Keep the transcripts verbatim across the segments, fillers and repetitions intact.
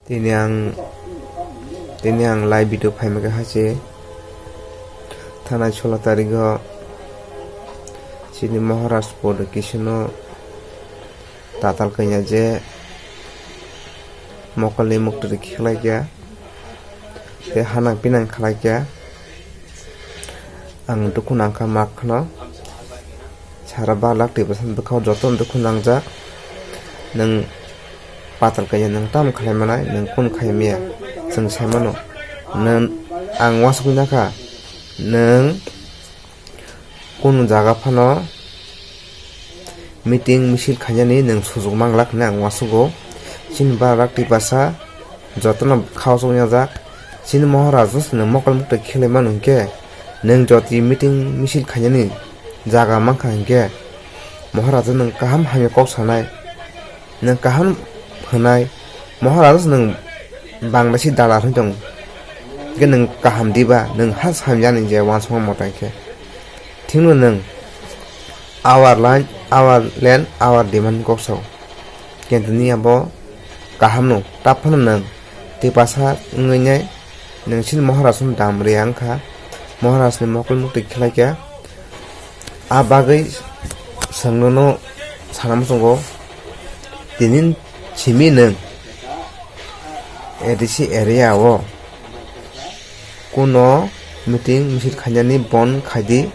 Tini ang tini ang live video phaima khe haise thanai solo tarigo chini Maharaj Production o tatal kanya je mokolni muktwi khiklaikya tei hanang pinang khlaikya. Ang dukhu nangkha mak khno. Sara ba lakh twi bwsani bwkhao jotono dukhu nangjak. Nwng patal kanya nwng tamo khlai manai, nwng kunu khai maya, chwng sai mano. Nwng ang uansugwi nakha, nwng kunu jaga phano meeting misil khainani nwng sujuk manglak hinwi ang uansugo. Chini ba lakh twi bwsa jotono khao chuknajak. Chini Maharaj no se nwng mokol muktwi khiklai mano hinkhe, nwng jotoni meeting misil khainani jaga mankha hinkhe, Maharaj no nwng kaham hamya kok sanai, nwng kaham hwnai, Maharaj no se nwng banglaisi dalar hinwi tong, hinkhe nwng kaham diba, nwng ha hamyani je uansukma mota hinkhe. Thikno nwng our line, our land, our demand kok sao. Kintu ni abo kaham no, taphano nwng twipasa wngwi nai nwng chini Maharaj no dam rwya wngkha, Maharaj ni mokol muktwi khiklaikha. A bagwi chwng nono sana muchungo, tini simi nwng A D C area o kuno meeting misil khainani bon khaidi.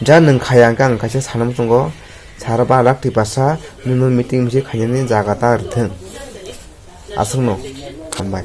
Ja nwng khaya hwnkhe ang kaisa sana muchungo, sara ba lakh twi bwsa nwngno meeting misil khainani jaga ta rwthwng. Aswkno hambai.